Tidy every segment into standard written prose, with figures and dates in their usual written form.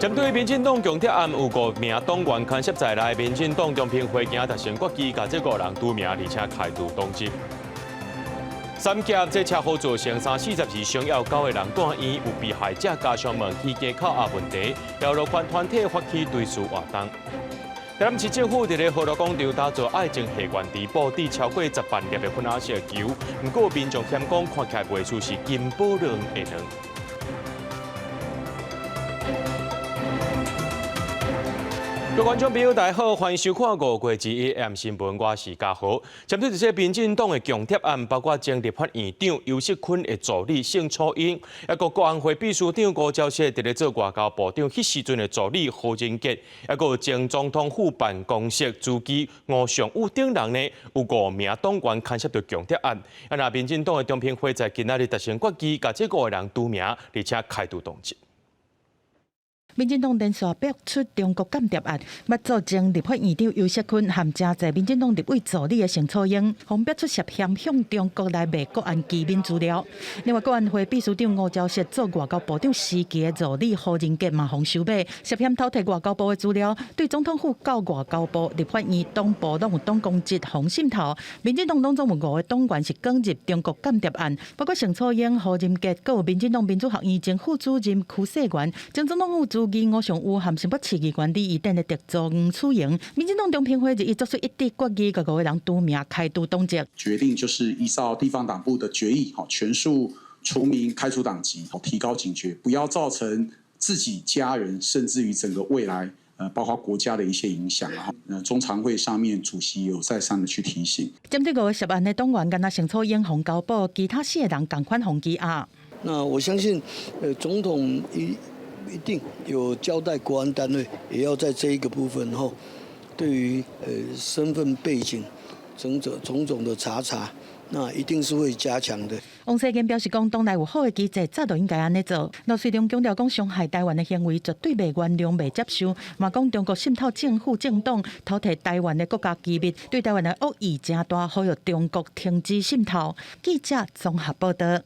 針對民進黨共諜案有五名黨員牽涉在內，民進黨中評會今達成決議，共這五人除名，而且開除黨籍。三峽這車禍造成三死十二傷，有九個人住院，有被害者家屬問起街口壓問題，有樂觀團體發起追思活動。台南市政府佇咧河樂廣場打造愛情戲院，池布置超過10萬粒的粉紅色球，毋過民眾嫌講看起來袂輸是金寶卵的卵。各位觀眾朋友，大家好，歡迎收看5月1日 AM 新聞，我是嘉豪。針對這些民進黨的共諜案，包括前立法院長游錫堃的助理盛楚英，抑閣國安會秘書長吳釗燮佇咧做外交部長彼時陣的助理何仁傑，抑閣前總統府辦公室主機吳尚武等人呢，有五名黨員牽涉著共諜案。啊，若民進黨的中評會在今仔日達成決議，共這五個人除名，而且開除黨籍。民進黨連續爆出中國間諜案，捌做前立法院長游錫堃和誠濟民進黨立委助理的盛楚英，予爆出涉嫌向中國來賣國安機密資料。另外，國安會秘書長吳釗燮做外交部長時期的助理何仁傑嘛予收買，涉嫌偷提外交部的資料，對總統府到外交部、立法院黨部攏有黨公職予滲透。民進黨攏總有五個黨員是捲入中國間諜案，包括盛楚英、何仁傑，閣有民進黨民主學院前副主任區世元、前總統府主機吳尚武和新北市議員李怡等的特助黃楚瑩，民進黨中評會日已做出一致決議，共五個人除名開除黨籍。決定就是依照地方黨部的決議，全數除名開除黨籍，提高警覺，不要造成自己家人甚至於整個未來，包括國家的一些影響。中常會上面主席有再三的去提醒。針對五個涉案的黨員，干焦盛楚英予交保，其他四個人仝款予羈押。那我相信，總統一定有交代國安單位，也要在這一個部分吼，對於身份背景種種種種的查查，那一定是會加強的。王世堅表示講，黨內有好的機制，早就應該按呢做。盧瑞龍強調講，傷害台灣的行為絕對袂原諒、袂接受。嘛講中國滲透政府、政黨，偷提台灣的國家機密，對台灣的惡意誠大，呼籲中國停止滲透。記者綜合報道。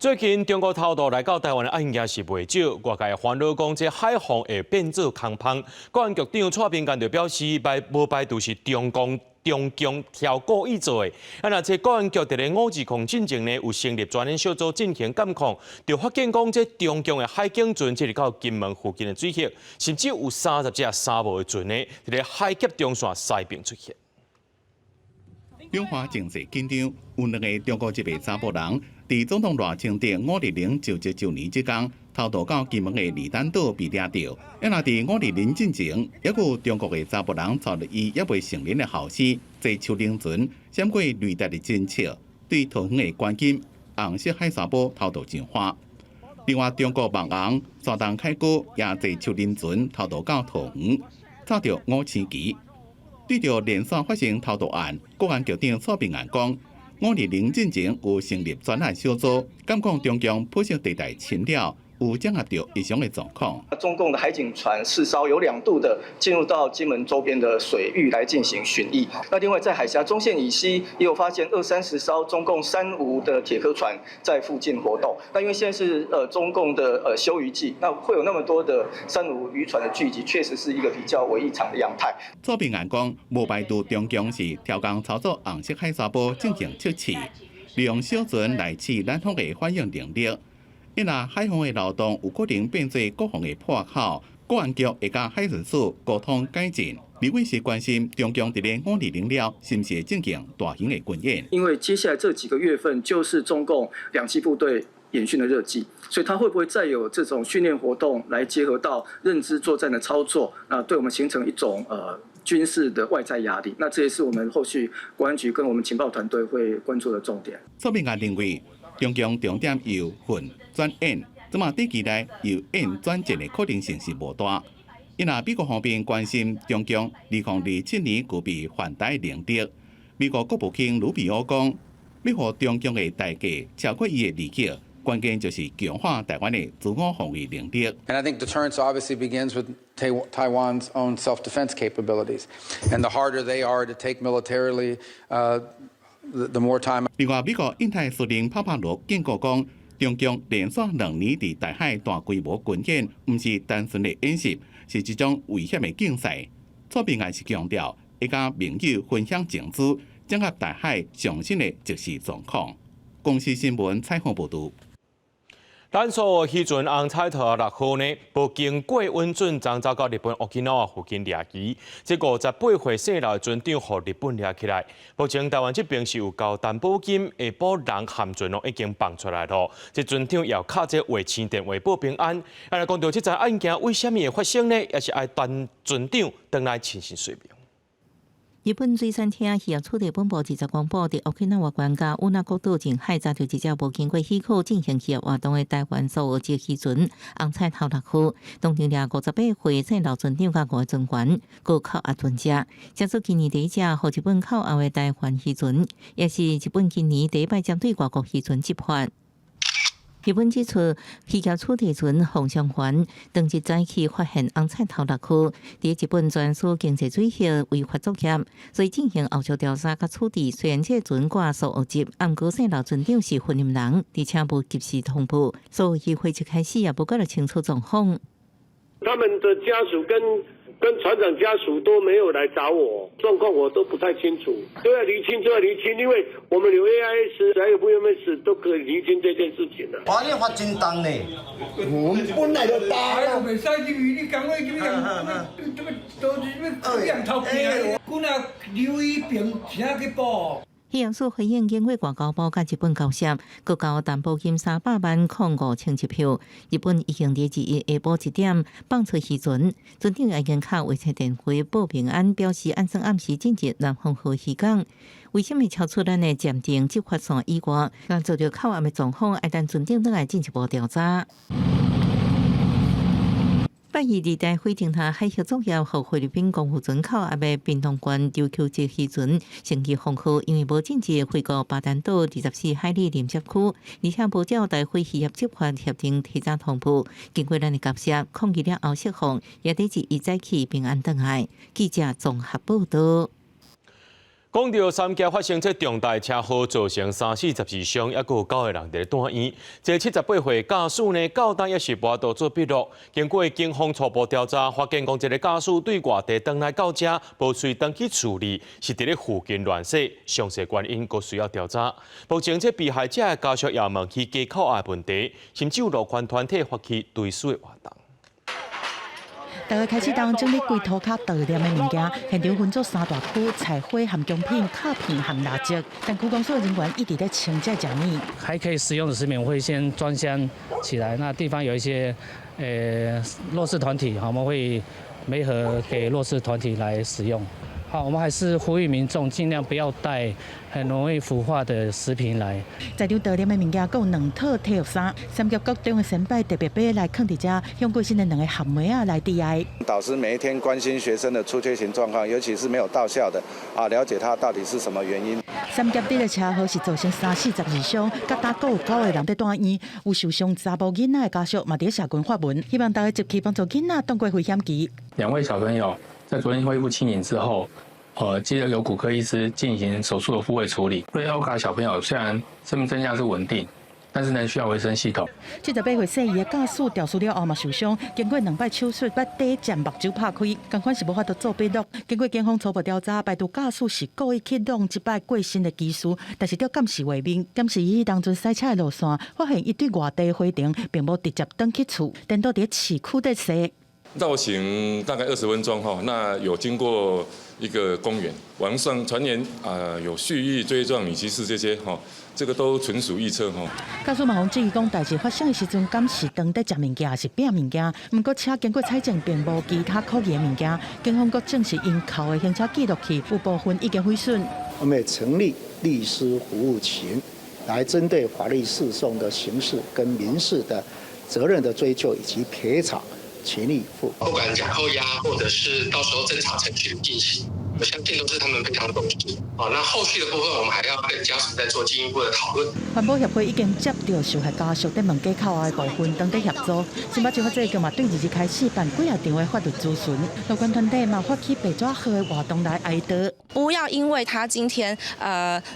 最近中國偷渡來到台灣的案件是袂少，外界煩惱講這海防會變做空縫。國安局長蔡明健就表示，排無排除是中共挑故意做的。啊，若這國安局佇咧520進前呢，有成立專案小組進行監控，就發現講這中共的海警船進入到金門附近的水域，甚至有30隻三無的船呢，佇咧海峽中線西邊出現。兩岸情勢緊張，有兩个中國籍的查埔人，佇總統賴清德520就職周年這工，偷渡到金門的二擔島被掠著。啊，若佇520進前，猶閣有中國的查埔人帶著伊猶未成年的後生，坐手輪船，閃過雷達的偵測，對桃園的關金紅色海沙埔偷渡上岸。另外，中國網紅山東凱哥也坐手輪船偷渡到桃園，插著五星旗。對著連續發生偷渡案，國安局長蔡明彥講，520進前有成立專案小組，監控中共灰色地帶侵擾，有掌握著異常的狀況。中共的海警船四艘有兩度的進入到金門周邊的水域來進行巡弋。那另外在海峽中線以西，也有發現二三十艘中共三無的鐵殼船在附近活動。那因為現在是中共的休漁季，那會有那麼多的三無漁船的聚集，確實是一個比較為異常的樣態。蔡明彥講，無排除中共是挑工操作紅色海沙埔進行測試，利用小船來試咱方的反應能力。若海防的漏洞有可能變做國防的破口，國安局會佮海巡署溝通改進。立委是關心中共佇咧520了，是毋是會進行大型的軍演？因為接下來這幾個月份就是中共兩棲部隊演訓的熱季，所以他會不會再有這種訓練活動來結合到認知作戰的操作？那對我們形成一種軍事的外在壓力？那這也是我們後續國安局跟我們情報團隊會關注的重點。蔡明彥認為，中共重點由訓轉演，這馬短期內由演轉戰的可能性是無大。因為美國方面關心中共2027年具備犯台能力，美國國務卿魯比歐講，欲予中共的代價超過伊的利益，關鍵就是強化台灣的自我防衛能力。 And I think deterrence obviously begins with Taiwan's own self-defense capabilities. And the harder they are to take militarily, the more time. 另外，美國印太司令帕帕羅警告講，中共連續2年佇台海大規模軍演，毋是單純的演習，是一種危險的競賽。蔡平安是強調，會佮盟友分享情資，掌握台海上新的即時狀況。公視新聞採訪報導。咱所漁船紅彩頭六號呢，無經過允准，衝走到日本沖繩附近掠魚。這58歲姓劉的船長，予日本掠起來。目前台灣這邊是有交擔保金，下晡人和船攏已經放出來囉。這船長也敲這衛星電話報平安。啊，來講著這樁案件為啥物會發生呢？也是愛等船長轉來親身說明。日本水產廳漁業處理本部20公布，佇沖繩縣佮與那國島近海查著一隻無經過許可進行漁業活動的台灣蘇澳籍漁船紅菜頭六號，當場掠58歲姓劉船長佮五个船員，閣扣押船隻。這做今年第一隻予日本扣押的台灣漁船，也是日本今年第一擺針對外國漁船執法。日本指出，漁業處理船鳳翔丸當日早起發現紅菜頭六號，佇日本專屬經濟水域違法作業，所以進行後續調查佮處置。雖然這船掛蘇澳籍，毋過姓劉船長是芬蘭人，而且無及時通報，所以會一開始也無夠清楚狀況。他們的家屬跟船長家屬都沒有來找我，狀況我都不太清楚，都要釐清，都要釐清，因為我們有 AIS，還有 VMS 都可以釐清這件事情的。哇，你罰真重呢？我們本來就大啦。袂使入去，你講話這個這個都是這個兩頭病，阮若留醫病，啥去報？漁業署回應經過外交部佮日本交涉，閣交擔保金300萬零5000一票。日本已經佇21下晡1點放出漁船，船長已經敲衛星電話報平安，表示按算暗時進入南方號漁港。為啥物超出咱的暫定執法線以外？佮遭著扣押的狀況，愛等船長轉來進一步調查。拜二佇台海停下海峽作業，予菲律賓公務船扣押的屏東縣琉球籍漁船升旗鳳號，因為無進入菲國巴丹島24海里臨接區，而且無照台海漁業執法協定提早通報，經過咱的交涉，抗議了後釋放，也佇21早起平安轉來。記者綜合報導。講著三峽發生這重大車禍，造成三死十二傷，猶閣有九個人佇咧住院。這78歲駕駛呢，到今也是無法度做筆錄。經過警方初步調查，發現講這個駕駛對外地轉來到遮，無隨轉去厝裡，是佇咧附近亂駛，詳細原因閣需要調查。目前這被害者的家屬也問起加扣押問題，甚至有路權團體發起追思的活動。大家開始當整理規塗跤盜獵的物件，現場分做三大區：菜花和薑片、卡片和蠟燭。但區公所人員一直在清這食物。還可以食用的食品會先裝箱起來。那地方有一些弱勢團體，我們會每盒給弱勢團體來使用。好，我們還是呼籲民眾盡量不要帶很容易腐化的食品來。在場盜獵的物件，閣有兩套體育衫，三峽國中的先輩特別買來囥佇遮，向過身的兩個含妹仔來致哀。導師每一天關心學生的出缺勤狀況，尤其是沒有到校的，啊，了解他到底是什麼原因。三峽這个車禍是造成三死十二傷，佮今閣有九個人佇住院，有受傷查某囡仔的家屬嘛佇社群發文，希望大家集氣幫助囡仔渡過危險期。兩位小朋友在昨天恢復清醒之後，接著由骨科醫師進行手術的復位處理。瑞歐卡小朋友雖然生命徵象是穩定，但是呢需要維生系統。78歲細伊的駕駛肇事了後嘛受傷，經過兩擺手術，捌短暫目睭拍開，仝款是無法度做筆錄。經過警方初步調查，排除駕駛是故意去弄這擺過身的機師，但是著監視畫面檢視伊當陣駛車的路線，發現伊對外地回程並無直接轉去厝，顛倒佇市區咧駛。繞行大概20分鐘哈，那有經過一個公園，網上傳言啊有蓄意追撞女騎士這些哈，這個都純屬臆測哈。駕駛嘛予質疑講，代誌發生的時陣，敢是當佇食物件，抑是拚物件？毋過車經過採證，並無其他可疑的物件。警方閣證實𪜶扣的行車記錄器有部分已經毀損。我們也成立律師服務群，來針對法律訴訟的刑事跟民事的責任的追究以及賠償。全力以赴，不管假扣押或者是到時候偵查程序進行，我相信都是他們非常重視。啊，那後續的部分，我們還要跟家屬再做進一步的討論。環保協會已經接著受害家屬佇問假口的部分，當地協助。新北市法制局嘛，對2日開始辦幾仔場的法律諮詢，路權團體嘛發起白紙號的活動來哀悼。不要因為他今天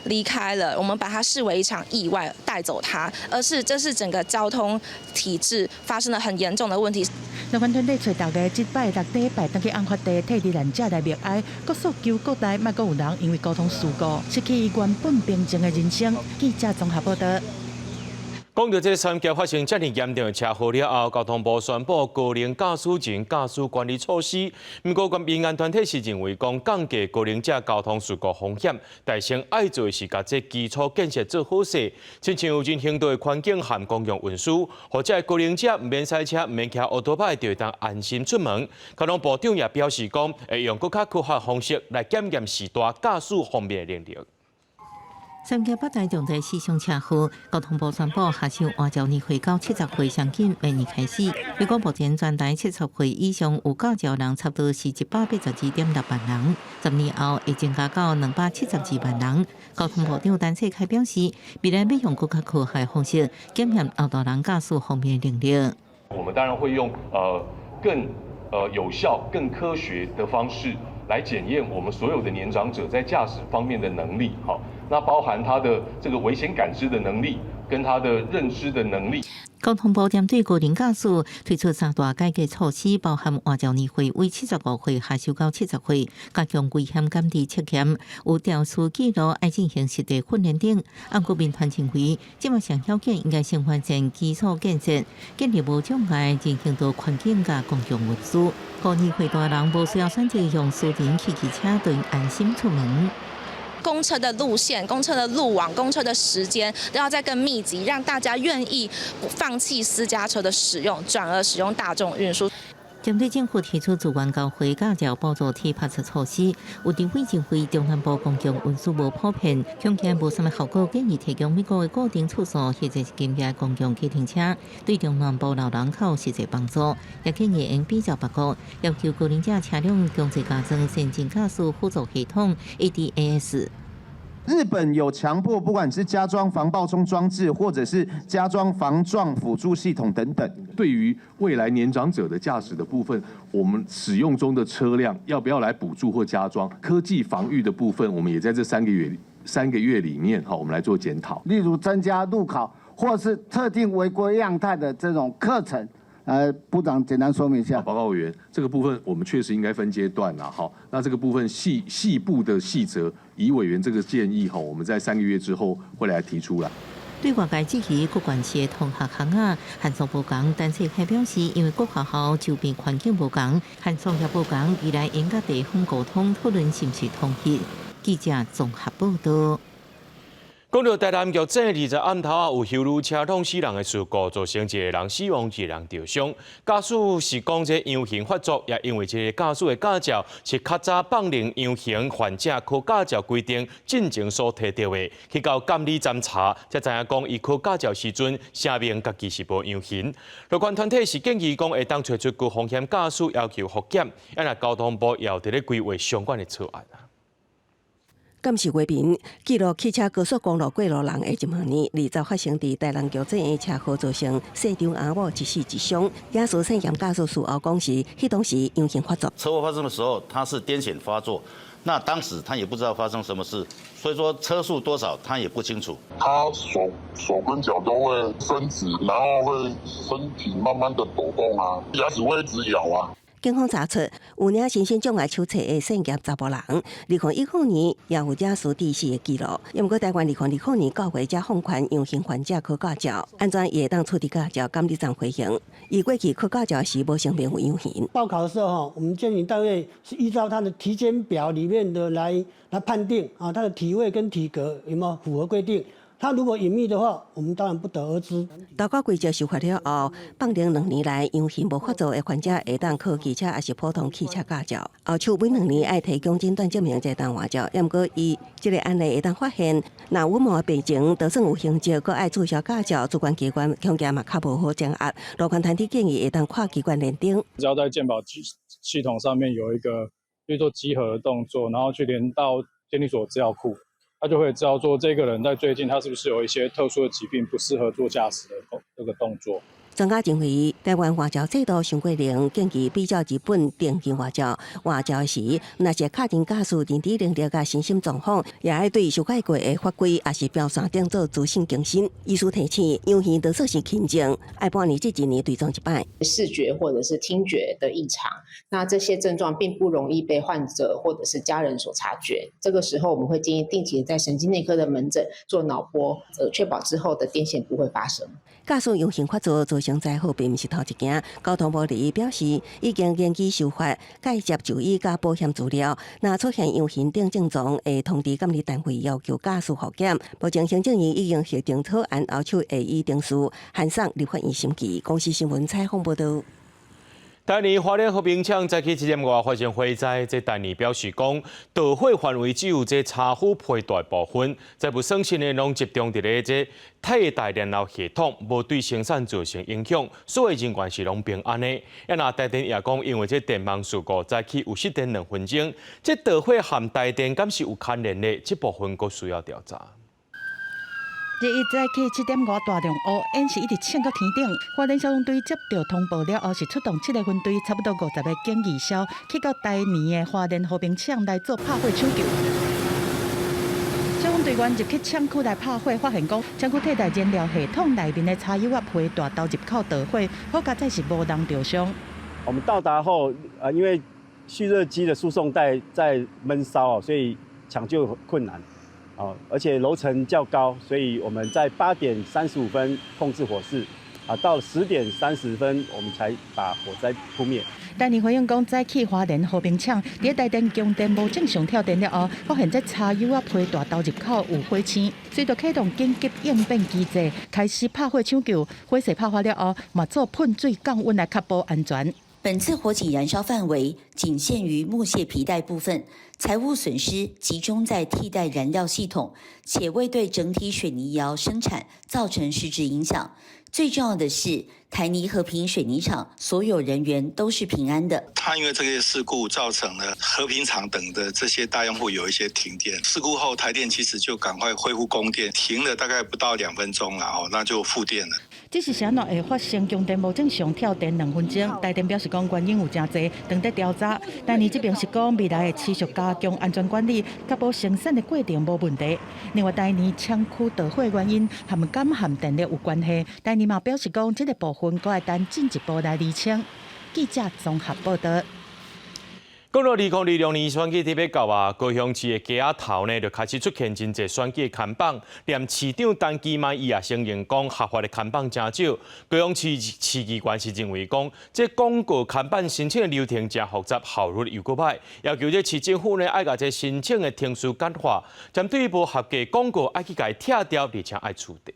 離開了，我們把他視為一場意外帶走他，而是這是整個交通體制發生了很嚴重的問題。路權團體揣大家這擺六禮拜轉去案發地替罹難者來默哀，閣訴求國內莫閣有人因為交通事故失去伊原本平靜的人生。記者綜合報道。講著這三峽發生遮爾嚴重的車禍了後，交通部宣布高齡駕駛人駕駛管理措施。毋過，民間團體是認為講降低高齡者交通事故風險，但先愛做的是共這基礎建設做好勢，親像有人行道的環境和公共運輸，予這高齡者毋免駛車、毋免騎歐多擺，就會當安心出門。交通部長也表示講，會用閣較科學方式來檢驗時代駕駛方面的能力。三峽北台重大死傷車禍，交通部宣布下晝換照年歲到70歲上緊，明年開始。美國目前全台70歲以上有駕照人差不多是182.6萬人，10年後會增加到272萬人。交通部長陳世凱表示，未來欲用閣較科學方式檢驗老大人駕駛方面的能力。我們當然會用更有效、更科學的方式來檢驗我們所有的年長者在駕駛方面的能力。好，那包含他的這個危險感知的能力，跟他的認知的能力。交通部針對高齡駕駛推出三大改革措施，包含換照年歲為75歲下修到70歲，加強危險感知測驗，有調書記錄愛進行實地訓練等。毋過民團認為，這馬上要緊應該先完善基礎建設，建立無障礙人行道環境佮公共運輸，予年歲大人無需要選擇用私人汽機車，就安心出門。公車的路線、公車的路網、公車的時間都要再更密集，讓大家願意放棄私家車的使用，轉而使用大眾運輸。針對政府提出自願交回駕照補助 T-Pass 措施，有立委認為中南部公共運輸無普遍，恐驚無啥物效果，建議提供每個月固定次數或者是金額公共計程車，對中南部老人較有實際幫助。也建議應比照別國，要求高齡者車輛強制加裝先進駕駛輔助系統 ADAS。日本有強迫，不管是加裝防爆衝裝置，或者是加裝防撞輔助系統等等。對於未來年長者的駕駛的部分，我們使用中的車輛要不要來補助或加裝科技防禦的部分，我們也在這三個月裡面，哈，我們來做檢討。例如增加路考，或是特定違規樣態的這種課程。部長簡單說明一下。報告委員，這個部分我們確實應該分階段啦，好，那這個部分細部的細則，以委員這個建議，哈，我們在三個月之後會來提出來。對外界質疑各縣市的同學巷仔限速無仝，陳世凱表示，因為各學校周邊環境無仝，限速也無仝，未來應佮地方溝通討論是毋是統一。記者綜合報道。講著台南轎井20暗頭仔，有休旅車撞死人的事故，造成一个人死亡，一个人著傷。駕駛是講這陽性發作，也因為這个駕駛的駕照是較早放任陽性患者考駕照規定進前所提著的，去到監理站查，才知影講伊考駕照時陣聲明家己是無陽性。路權團體是建議講會當提出高風險駕駛要求複檢，啊若交通部也有佇咧規劃相關的草案。監視畫面記錄汽車高速公路過路人的一暝，20發生佇台南轎井的車禍，造成姓張阿某一死一傷。警司姓嚴駕駛事後講是，彼當時陽性發作。車禍發生的時候，他是癲癇發作，那當時他也不知道發生什麼事，所以說車速多少他也不清楚。他手跟腳都會伸直，然後會身體慢慢的抖動啊，牙齒會一直咬啊。警方查出有領身心障礙手冊的姓嚴查埔人，2015年也有惹事致死的記錄。毋過台灣2020年9月才放寬陽性患者考駕照，按怎伊會當取得駕照？監理站回應，伊過去考駕照時無聲明有陽性。報考的時候，我們鑑定單位是依照他的體檢表裡面的來判定啊，他的體位跟體格有沒有符合規定。他如果隱匿的話，我們當然不得而知。投稿規則修法了後，放任2年來陽性無發作的患者會當考機車抑是普通汽車駕照。後手每兩年愛提供診斷證明才會當換照。毋過依這个案例會當發現，若有某病情就算有痕跡，閣愛註銷駕照，主管機關恐驚嘛較無好掌握。路權團體建議會當跨機關聯登。只要在健保系統上面有一個。去做稽核的動作，然後去連到監理所資料庫，他就會知道說這個人在最近他是不是有一些特殊的疾病，不適合做駕駛的這個動作。專家認為，台灣護照制度傷過靈，建議比照日本電競護照，護照時，若是確認駕駛認知能力佮身心狀況，也愛對修改過的法規抑是標線等做資訊更新。醫師提醒，陽魚多數是輕症，愛半年至一年追蹤一擺。視覺或者是聽覺的異常，那這些症狀並不容易被患者或者是家人所察覺。這個時候，我們會建議定期在神經內科的門診做腦波，確保之後的癲癇不會發生。駕駛陽性發作造成災禍，並毋是頭一件。交通部日表示，已經研究修法，介接就醫佮保險資料。若出現陽魚等症狀，會通知監理單位要求駕駛複檢。目前行政院已經核定草案，後手會依程序函送立法院審議。公視新聞採訪報導。台泥花蓮和平廠早起7點外發生火災，這台泥表示講，導火範圍只有這柴火皮帶部分，財物損失呢攏集中佇咧這替代燃料系統，無對生產造成影響，所有人員是攏平安的。啊，若台電也講，因為這電網事故早起有失電2分鐘，這導火和台電敢是有牽連的，這部分閣需要調查。日一早起7點5大量烏煙是一直衝到天頂，花蓮消防隊接到通報了後，是出動7個分隊，差不多50個警義消去到台泥的花蓮和平廠來做拍火搶救。消防隊員入去廠區來拍火，發現講廠區替代燃料系統內面的柴油仔皮帶投入口導火，好佳哉是無人著傷。我們到達後，因為蓄熱機的輸送帶在悶燒，所以搶救困難。而且樓層較高，所以我們在8點35分控制火勢，啊，到10點30分我們才把火災撲滅。台泥回應講，早起花蓮和平廠佇台電供電無正常跳電了後，發現這柴油仔皮帶投入口有火星，隨著啟動緊急應變機制，開始拍火搶救。火勢拍發了後，嘛做噴水降溫來確保安全。本次火警燃燒範圍僅限於木屑皮帶部分，財物損失集中在替代燃料系統，且未對整體水泥窯生產造成實質影響。最重要的是，台泥和平水泥廠所有人員都是平安的。他因為這個事故造成了和平廠等的這些大用戶有一些停電。事故後，台電其實就趕快恢復供電，停了大概不到2分鐘，然後那就復電了。這是啥怎會發生供電無正常跳電2分鐘？台電表示講原因有誠濟，正佇調查。台泥這邊是講未來會持續加強安全管理，確保生產的過程無問題。另外，台泥廠區導火原因和敢和電力有關係？台泥嘛表示講，這個部分閣愛等進一步來釐清。記者綜合報道。講到2026年選舉特別到啊，高雄市的街仔頭呢，就開始出現真濟選舉看板，連市長陳其邁伊也承認講合法的看板誠少。高雄市市議員是認為講，這廣告看板申請的流程誠複雜，效率又閣歹，要求這市政府呢愛共這申請的程序簡化，針對無合格廣告愛去共伊拆掉，而且愛取締。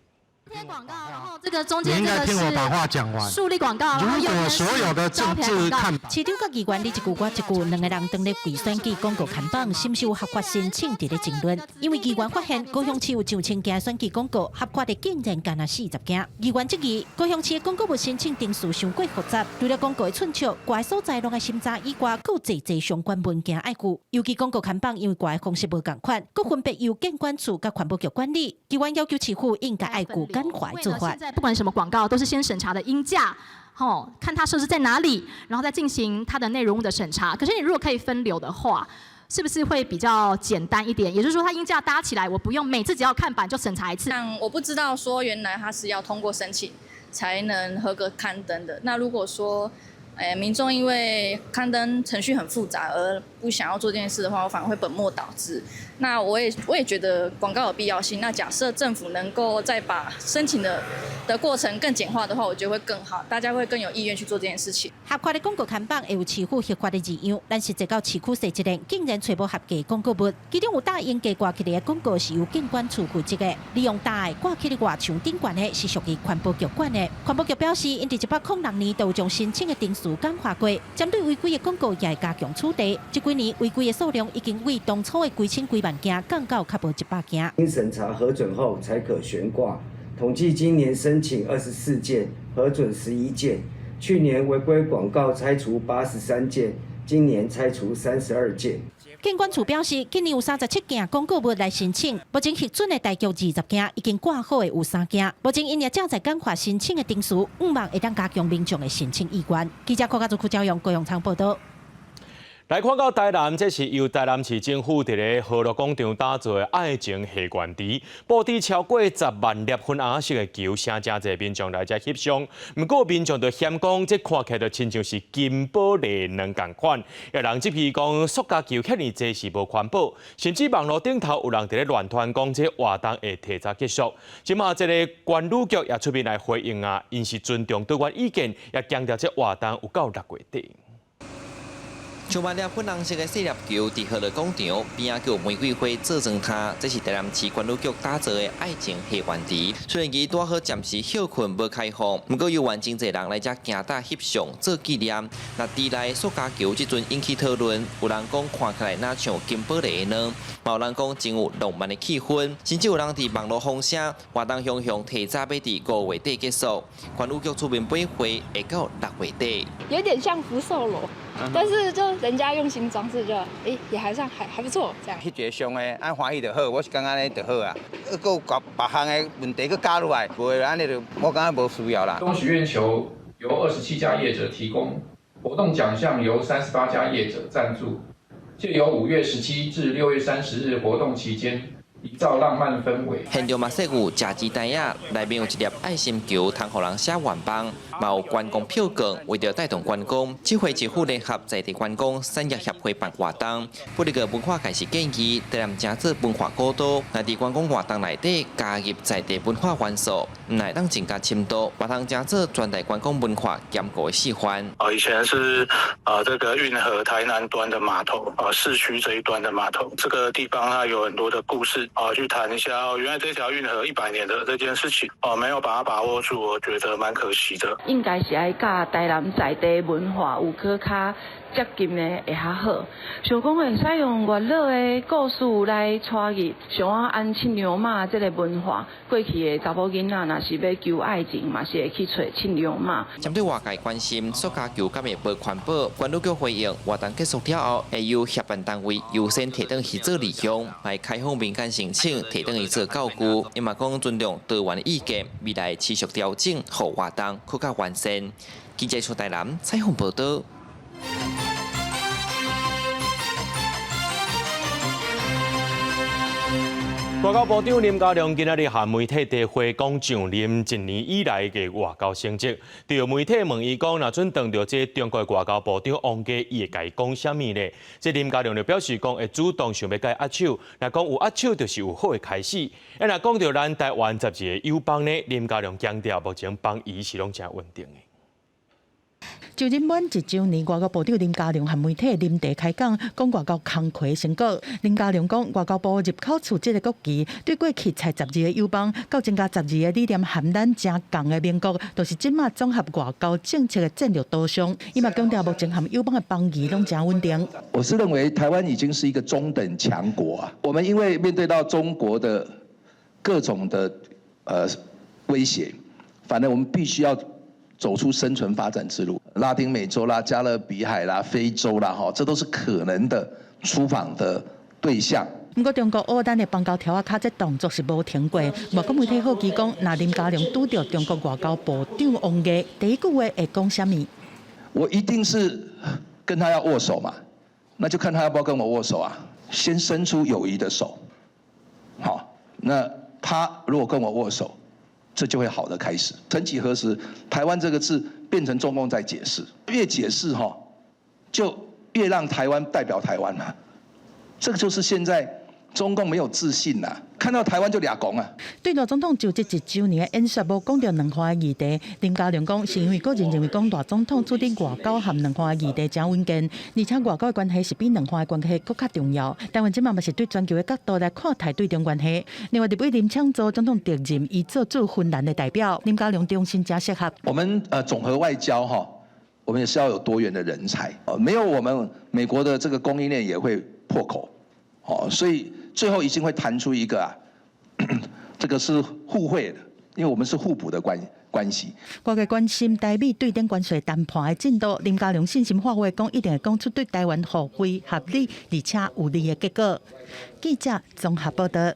貼廣告，然後這個中間這個是豎立廣告，如果所有的政治看板，市長佮議員你一句我一句，兩个人當咧為選舉廣告看板是毋是有合法申請佇咧爭論。因為議員發現高雄市有上千件選舉廣告合法的竟然干焦40件。議員質疑高雄市的廣告物申請程序傷過複雜，除了廣告的寸尺、掛的所在攏愛審查以外，閣有濟濟相關文件愛顧。尤其廣告看板因為掛的方式無仝款，閣分別由建管處佮環保局管理。議員要求市府應該愛顧簡化做法。現在不管什麼廣告，都是先審查的鷹架，吼，看它設置在哪裡，然後再進行它的內容物的審查。可是你如果可以分流的話，是不是會比較簡單一點？也就是說，它鷹架搭起來，我不用每次只要看板就審查一次。像我不知道說原來它是要通過申請才能合格刊登的。那如果說，民眾因為刊登程序很複雜而不想要做這件事的話，我反而會本末倒置。那我也覺得廣告有必要性。那假設政府能夠再把申請的過程更簡化的話，我覺得會更好，大家會更有意願去做這件事情。合法的廣告看板會有市府核發的字樣，但實際到市區設一個，竟然揣無合格廣告物。其中有大鷹架掛起來的廣告是由建管處負責的，利用大的掛起佇外牆頂懸的是屬於環保局管的。環保局表示，𪜶佇106年都有將申請的程序簡化過，針對違規的廣告也會加強處罰。這幾年違規的數量已經為當初的幾千幾萬件降到較無100件。經審查核准後才可懸掛。統計今年申請24件，核准11件。去年違規廣告拆除83件，今年拆除32件。警管處表示，今年有37件廣告物來申請，目前核准的大約20件，已經掛好的有3件。目前𪜶也正在簡化申請的程序，向望會當加強民眾的申請意願。記者柯家祖、柯昭陽、高永昌報道。來看到台南，這是由台南市政府佇咧河樂廣場打造的愛情戲願池，布置超過10萬粒粉紅色的球，誠誠濟民眾來遮翕相。毋過民眾就嫌講，這看起來就親像是金寶麗卵仝款。有人質疑講，塑膠球遐爾濟是無環保，甚至網路頂頭有人佇咧亂傳講，這活動會提早結束。這馬這个觀旅局也出面來回應啊，𪜶是尊重多元意見，也強調這活動有到6月底。上萬粒粉紅色的細粒球佇河樂廣場邊仔叫玫瑰花做裝塔，這是台南市觀旅局打造的愛情戲願池。雖然伊拄好暫時歇睏無開放，毋過猶原真濟人來遮行搭翕相做紀念。那池內塑膠球這陣引起討論，有人講看起來若像金寶麗的卵，嘛有人講真有浪漫的氣氛，甚至有人佇網路風聲活動雄雄提早欲佇5月底結束。觀旅局出面回會到6月底。有點像福壽螺。但是就人家用心裝飾，就也還算還不錯，這樣。翕一个相的，按歡喜就好，我是感覺按呢就好啊。閣有別項的問題閣加入來，無按呢就我感覺無需要啦。東許願球由27家業者提供，活動獎項由38家業者贊助，藉由5月17至6月30日活動期間，營造浪漫氛圍。現場嘛設有食雞台仔，內面有一粒愛心球，通予人寫願望，嘛有觀光票券，為著帶動觀光，這回政府聯合在地觀光產業協會辦活動。不過文化界是建議，台南成做文化古都，若佇觀光活動內底加入在地文化元素，毋但會當增加深度，嘛通成做全台觀光文化兼顧的示範。啊，以前是啊，這個運河台南端的碼頭，啊，市區這一端的碼頭，這個地方它有很多的故事。啊，去談一下哦，原來這條運河100年的這件事情，哦，沒有把它把握住，我覺得蠻可惜的。應該是愛佮台南在地文化有閣較接近的會較好。想講會使用月老的故事來帶入，像我按七娘媽這个文化，過去的查某囡仔若是欲求愛情，嘛是會去揣七娘媽。針對外界關心塑膠球敢會無環保，觀旅局回應，活動結束了後，會由協辦單位優先提轉去做利用，來開放民間申請提轉去做教具。伊嘛講尊重多元意見，未來持續調整，予活動閣較完善。記者出台南採訪報道。外交部長林佳龍今仔日和媒體茶會講上任一年以來的外交成績。對媒體問伊講，若準當著這中國外交部長王毅，伊會共伊講啥物咧？這林佳龍就表示講會主動想欲共伊握手，若講有握手就是有好的開始。啊，若講著咱台灣12个友邦呢，林佳龍強調目前邦誼是攏誠穩定的。就任滿一週年，外交部長林佳龍和媒體臨時開講，講外交工課成果。林佳龍講，外交部入口處這个國旗，對過去裁12个友邦，到增加12个理念和咱誠仝的盟國，都是這馬綜合外交政策的戰略導向。伊嘛強調，目前和友邦的邦誼攏誠穩定。我是認為台灣已經是一個中等強國啊。我們因為面對到中國的各種的威脅，反正我們必須要走出生存發展之路。拉丁美洲啦、加勒比海啦、非洲啦，哈，這都是可能的出訪的對象。毋過中國烏咱的邦交柱仔跤這動作是無停過。外國媒體好奇講，若林佳龍拄著中國外交部長王毅，第一句話會講啥物？我一定是跟他要握手嘛，那就看他要不要跟我握手啊。先伸出友誼的手，好，那他如果跟我握手，這就會好的開始。曾幾何時，台灣這個字變成中共在解釋，越解釋哈，就越讓台灣代表台灣啦。這個就是現在中共沒有自信啦，看到台灣就掠狂啊。對賴總統就職一週年的演說，無講著兩岸的議題。林佳龍講，是因為個人認為講賴總統處理外交和兩岸的議題誠穩健，而且外交的關係是比兩岸的關係閣較重要。台灣這馬嘛是對全球的角度來看待對中關係。另外，立委林昶佐總統特任伊做駐芬蘭的代表，林佳龍終身誠適合。我們總和外交哈，我們也是要有多元的人才，沒有我們美國的這個供應鏈也會破口，哦，所以最後一定會談出一個啊，這個是互惠的，因為我們是互補的關關係。外界關心台美對等關稅談判的進度，林佳龍信心發話講，一定會講出對台灣互惠合理而且有利的結果。記者綜合報道。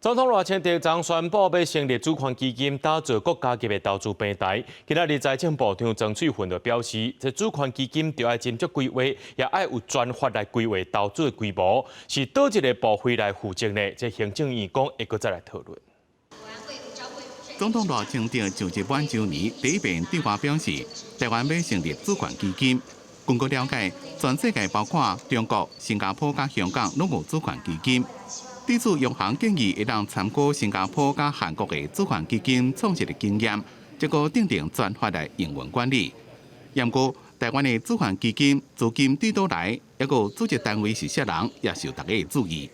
總統賴清德昨宣布欲成立主權基金，打造國家級的投資平台。今仔日財政部長曾翠雲就表示，這主權基金著愛斟酌規劃，也愛有專法來規劃投資的規模，是佗一個部會來負責呢？這行政院講會閣再來討論。總統賴清德就職滿週年第一遍對外表示，台灣欲成立主權基金。根據了解，全世界包括中國、新加坡佮香港攏有主權基金。對此，央行建議會當參考新加坡佮韓國的主權基金創設的經驗，這個訂定專法來營運管理。毋過，台灣的主權基金資金佗佗來，抑閣組織單位是啥人，也受大家的注意。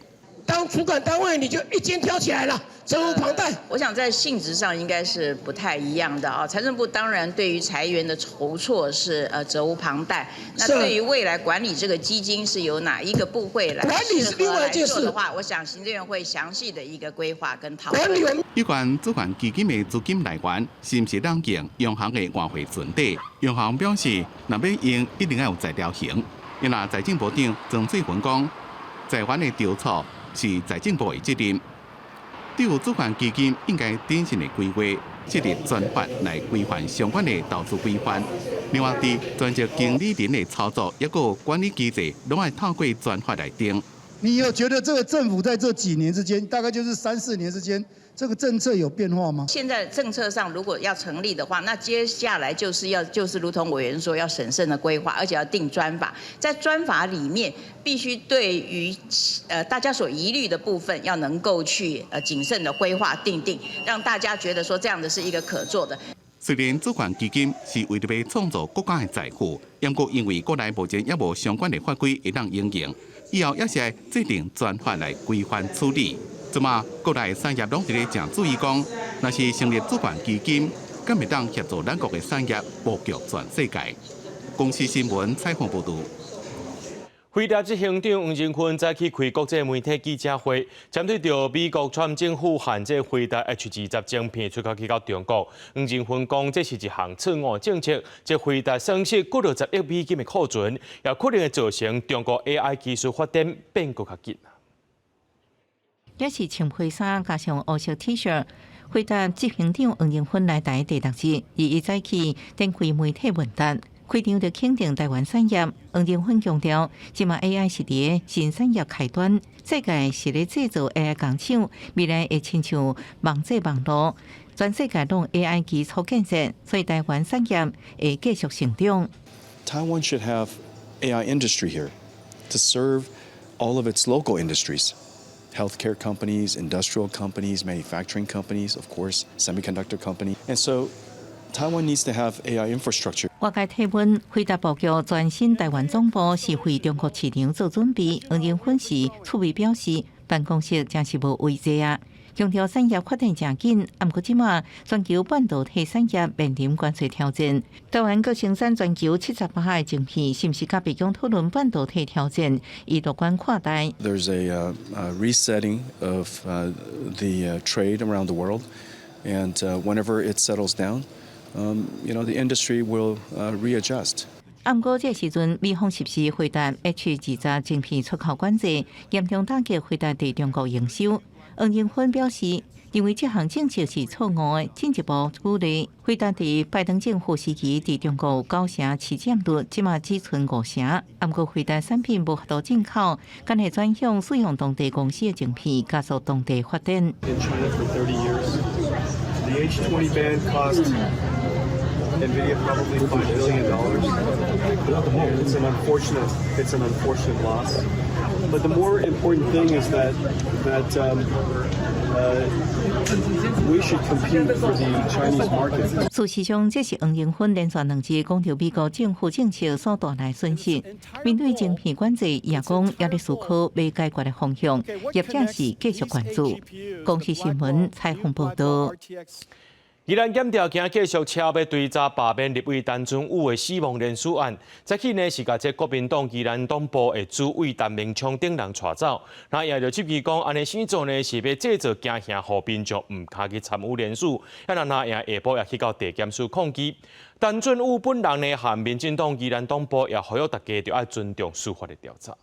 當主管單位，你就一肩挑起來了，責無旁貸。我想在性質上應該是不太一樣的啊。財政部當然對於財源的籌措是責無旁貸。那對於未來管理這個基金是由哪一個部會來管理是另外一件事的話，我想行政院會詳細的一個規劃跟討論。有關主權基金的資金來源，是毋是當用央行的外匯存底？央行表示，若欲用，一定愛有在調行。因為財政部長曾翠雲講，台灣的籌措是財政部的責任。對於主權基金應該謹慎的規劃，設立專法來規範相關的投資規範。另外，佇專職經理人的操作，抑閣管理機制，攏愛透過專法來定。你有覺得這個政府在這幾年之間，大概就是三四年之間，這個政策有變化嗎？現在政策上如果要成立的話，那接下來就是要就是如同委員說，要審慎的規劃，而且要定專法，在專法裡面必須對於大家所疑慮的部分，要能夠去謹慎的規劃訂定，讓大家覺得說這樣的是一個可做的。雖然主權基金是為著欲創造國家的財富，毋過因為國內目前猶無相關的法規會當應用，以後也是愛制定專法來規範處理。這馬國內產業攏佇咧誠注意講，若是成立主權基金，敢會當協助咱國的產業布局全世界。公視新聞採訪報導。輝達執行長黃仁勳早起開國際媒體記者會，針對著美國川政府限制輝達 H 二十晶片出口去到中國，黃仁勳講這是一項錯誤政策，這輝達損失幾落十億美金的庫存，也可能會造成中國 AI 技術發展變閣較緊。這是穿灰衫加上烏色 T 恤，輝達執行長黃仁勳來台第六日，伊早起展開媒體問答。開場就肯定台灣產業，黃仁勳強調，這馬 AI 是佇新產業開端，世界是咧製造 AI 工廠，未來會親像網際網路，全世界攏 AI 基礎建設，所以台灣產業會繼續成長。 Taiwan should have AI industry here to serve all of its local industries, healthcare companies, industrial companies, manufacturing companies, of course, semiconductor company. And so Taiwan needs to have AI infrastructure. 外界提問，輝達布局全新台灣總部是為中國市場做準備。黃仁勳時趣味表示，辦公室真是無位坐啊！強調產業發展誠緊，毋過這馬全球半導體產業面臨關稅挑戰，台灣閣生產全球70%的晶片，是毋是佮白宮討論半導體挑戰？伊樂觀看待。 There's a resetting of the trade around the world, and whenever it settles down, the industry will readjust. 毋過這時陣，美方實施輝達 H 二十晶片出口管制，嚴重打擊輝達佇中國營收。黃仁勳表示，認為這項政策是錯誤的，進一步鼓勵輝達佇拜登政府時期佇中國九成市佔率，這馬只賰五成。毋過輝達產品無法度進口，干焦轉向使用當地公司的晶片，加速當地發展。 In China for 30 years, the H20 ban cost NVIDIA probably $5 billion. It's an unfortunate loss. But the more important thing is that we should compete for the Chinese market. 事實上，這是黃仁勳連續兩日講著美國政府政策所帶來損失。面對晶片管制，也講猶咧思考欲解決的方向，業者是繼續關注。公視新聞採訪報導。宜蘭檢調今繼續超欲追查罷免立委陳俊武的死亡連署案。早起呢是共這國民黨宜蘭黨部的主委陳明聰等人帶走。那也就質疑講，按呢生做呢是欲製造驚嚇，予民眾毋敢去參與連署。啊，那那也下晡也去到地檢署抗議。陳俊武本人呢，和民進黨宜蘭黨部也呼籲大家著愛尊重司法的調查。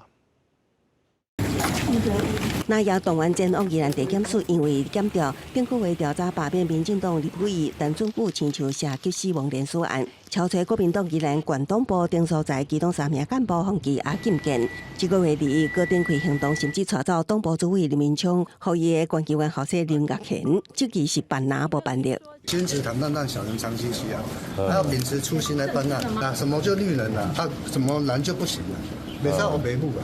那也動員前往宜蘭地檢署，因為檢調並閣會調查罷免民進黨立委陳俊武親手寫及死亡連署案，超揣國民黨宜蘭縣黨部等所在，其中三名幹部予羈押禁見。這個月二，閣展開行動，甚至帶走黨部主委林明昌，予伊的關機員候選林岳賢，這個是辦拿無辦力。君子坦蕩蕩，小人長戚戚啊！他要秉持初心來辦案，那什麼就綠能啊？他怎麼藍就不行啊？袂使烏白母啊！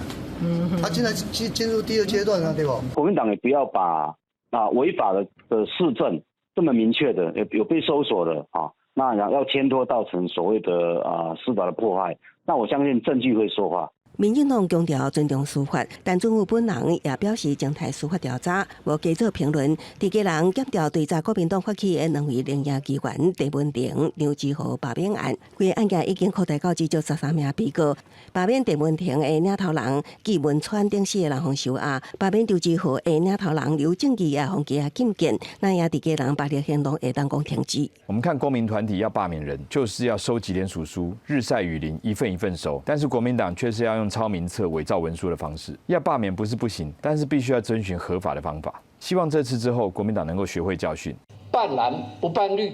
他現在進入第二階段了，對不？國民黨也不要把違法的事證這麼明確的，有被搜索的啊，那要牽拖造成所謂的司法的迫害，那我相信證據會說話。民進黨強調尊重司法，但政府本人也表示靜待司法調查，無加做評論。佇基隆檢調追查國民黨發起的兩位林業議員鄭文婷、梁志豪罷免案，規个案件已經擴大到至少13名被告。罷免鄭文婷的領頭人紀文川等四个人予收押，罷免劉志豪的領頭人劉正義也予羈押禁見，那也佇基隆罷免行動會當講停止。我們看公民團體要罷免人，就是要收集聯署書，日曬雨淋，一份一份收。但是國民黨卻是要用抄名冊、偽造文書的方式，要罷免不是不行，但是必須要遵循合法的方法。希望這次之後，國民黨能夠學會教訓。辦藍不辦綠，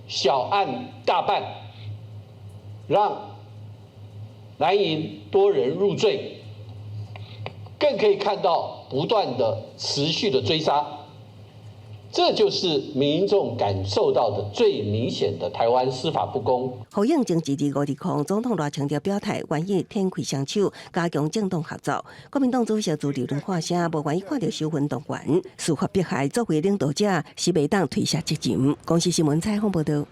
小案大辦，讓藍營多人入罪，更可以看到不斷的持續的追殺，這就是民眾感受到的最明顯的台灣司法不公。呼應前一日520總統賴清德表態，願意展開雙手，加強政黨合作。國民黨主席朱立倫發聲，無願意看著收分動員，司法迫害作為領導者是袂當推卸責任。公視新聞採訪報導。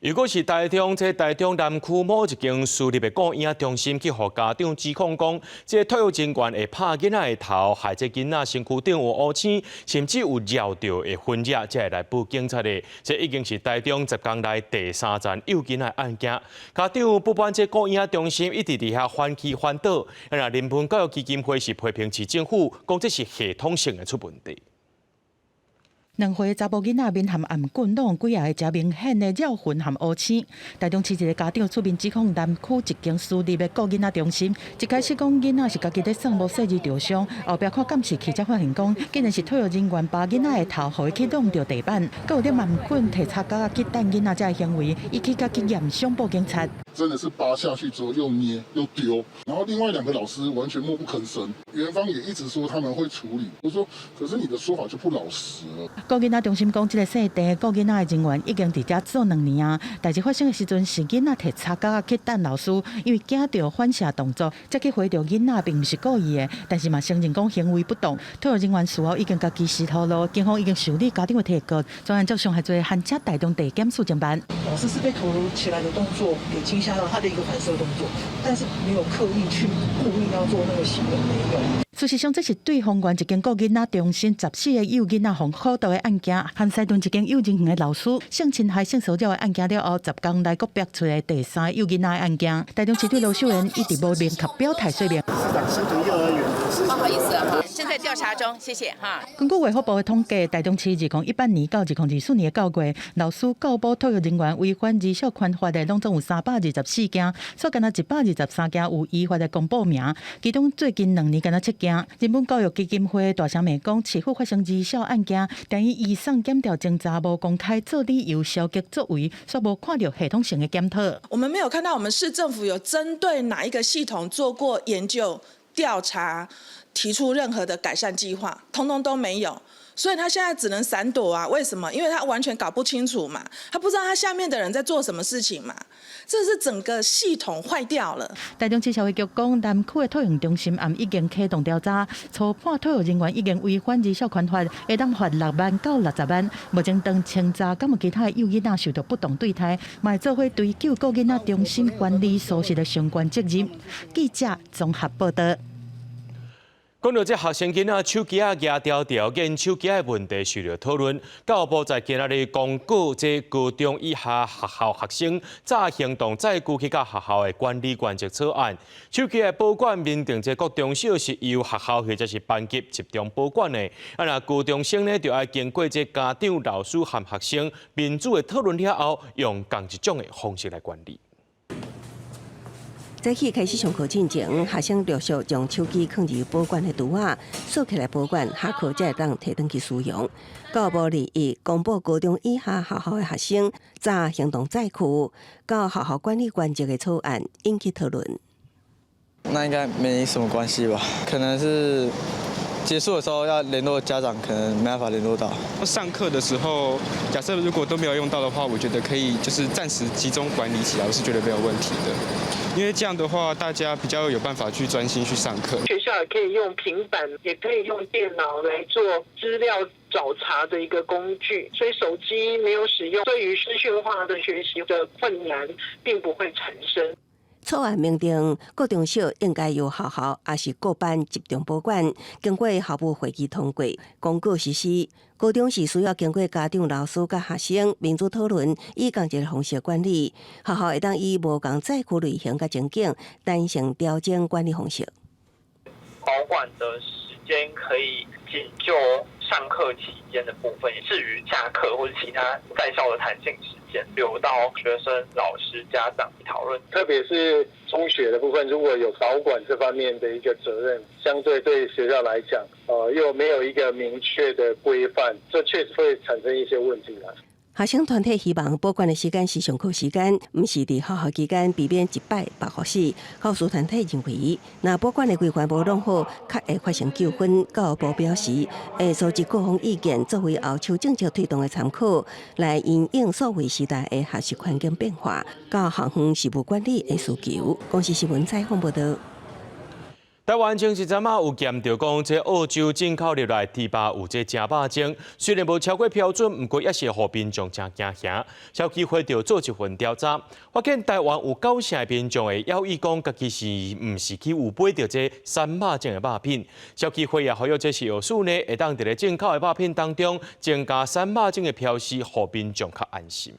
如果是台中，這台中南區某一間私立的顧嬰中心，去予家長指控講，這托育人員會拍囡仔的頭，害這囡仔身軀頂有烏青，甚至有尿著的痕跡，才會來報警察的。這已經是台中10工內第三宗幼囡仔案件。家長不滿這顧嬰中心一直佇遐反起反倒，啊，人文教育基金會是批評市政府，講這是系統性的出問題。2歲查埔囡仔面含頷頸攏幾仔个誠明顯的尿痕含烏青。台中市一个家長出面指控南區一間私立的顧囡仔中心，一開始講囡仔是家己咧耍無細膩著傷，後壁看監視器才發現講，竟然是托育人員扒囡仔的頭，予伊去弄著地板，閣有咧頷頸提插膠仔去彈囡仔這个行為，伊去共去驗傷報警察。真的是扒下去之後又捏又丟，然後另外兩個老師完全默不吭聲，園方也一直說他們會處理。我說，可是你的說法就不老實了。顧囡仔中心講，這个姓鄭顧囡仔的人員已經佇遮做2年啊。代誌發生的時陣是囡仔提插膠仔去彈老師，因為驚著反射動作，才去回著囡仔，並毋是故意的。但是嘛承認講行為不當，托育人員事後已經共及時吐露，警方已經受理家長的提告，專案接上還做函請台中地檢署偵辦。老師是被突如其來的動作給驚嚇到，他的一個反射動作，但是沒有刻意去故意要做那個行為，沒有。事實上，這是對豐原一間顧囡仔中心14個幼囡仔予苦毒的案件，和西屯一間幼稚園的老師性侵害、性騷擾的案件了後，10工內閣爆出的第三個幼囡仔的案件。台中市長盧秀燕一直無明確表態說明。市長西屯幼兒園。不好意思哈，正在調查中，謝謝哈。根據衛福部的統計，台中市2018年到2024年9月，老師告報托育人員違反兒少權法的，攏總有324件，煞干焦123件有依法的公布名，其中最近2年干焦7件。人本教育基金會大聲罵講，市府發生兒少案件，但伊移送檢調偵查無公開做理由消極作為，煞無看著系統性的檢討。我們沒有看到我們市政府有針對哪一個系統做過研究調查，提出任何的改善計劃，通通都沒有。所以他現在只能閃躲啊？為什麼？因為他完全搞不清楚嘛，他不知道他下面的人在做什麼事情嘛，這是整個系統壞掉了。台中市社會局講，南區的托育中心也已經啟動調查，初判托育人員已經違反兒少權法，會當罰6萬到60萬。目前當清查，敢有其他的幼囡仔受到不當對待，嘛會做伙追究顧囡仔中心管理疏失的相關責任。記者綜合報道。講到這學生囡仔手機仔蜈牢牢，驗手機的問題受著討論。教育部在今仔日公告，這高中以下學校學生早行動載具去到學校的管理原則草案。手機的保管明定，這國中小是由學校或者是班級集中保管的。啊，若高中生呢，就愛經過這家長、老師和學生民主的討論了後，用仝一種的方式來管理。早起開始上課進前，學生陸續將手機囥佇保管的櫥仔鎖起來保管，下課才會當提轉去使用。教育部21公布高中以下學校的學生早行動載具到學校管理原則的草案引起討論。那應該沒什麼關係吧？可能是結束的時候要聯絡家長，可能沒辦法聯絡到。上課的時候，假設如果都沒有用到的話，我覺得可以就是暫時集中管理起來，我是覺得沒有問題的。因為這樣的話，大家比較有辦法去專心去上課。學校也可以用平板，也可以用電腦來做資料找查的一個工具，所以手機沒有使用，對於資訊化的學習的困難並不會產生。草案明定，國中小應該由學校抑是各班集中保管，經過校務會議通過，公告實施。高中是需要經過家長、老師佮學生民主討論，以仝一个方式管理。學校會當依無仝載具類型佮情景，彈性調整管理方式。保管的時間可以僅就上課期間的部分，至於下課或者其他在校的彈性時間，留到學生、老師、家長討論。特別是中學的部分，如果有保管這方面的一個責任，相對對學校來講，又沒有一個明確的規範，這確實會產生一些問題啦。學生團體希望保管的時間是上課時間，毋是佇學校期間，避免一擺白予死。教師團體認為，若保管的規範無弄好，較會發生糾紛。教育部表示，會收集各方意見，作為後續政策推動的參考，來因應數位時代的學習環境變化，佮學校事務管理的需求。公視新聞採訪報導。台灣前一陣仔有檢著講，這澳洲進口入來豬肉有這食肉精，雖然無超過標準，毋過也是予民眾誠驚嚇。消基會就做一份調查，發現台灣有九成的民眾會猶豫講，家己是毋是去有買著這捎肉精的肉品。消基會也呼籲這食藥署呢，會當佇咧進口的肉品當中增加捒肉精的標示，予民眾較安心。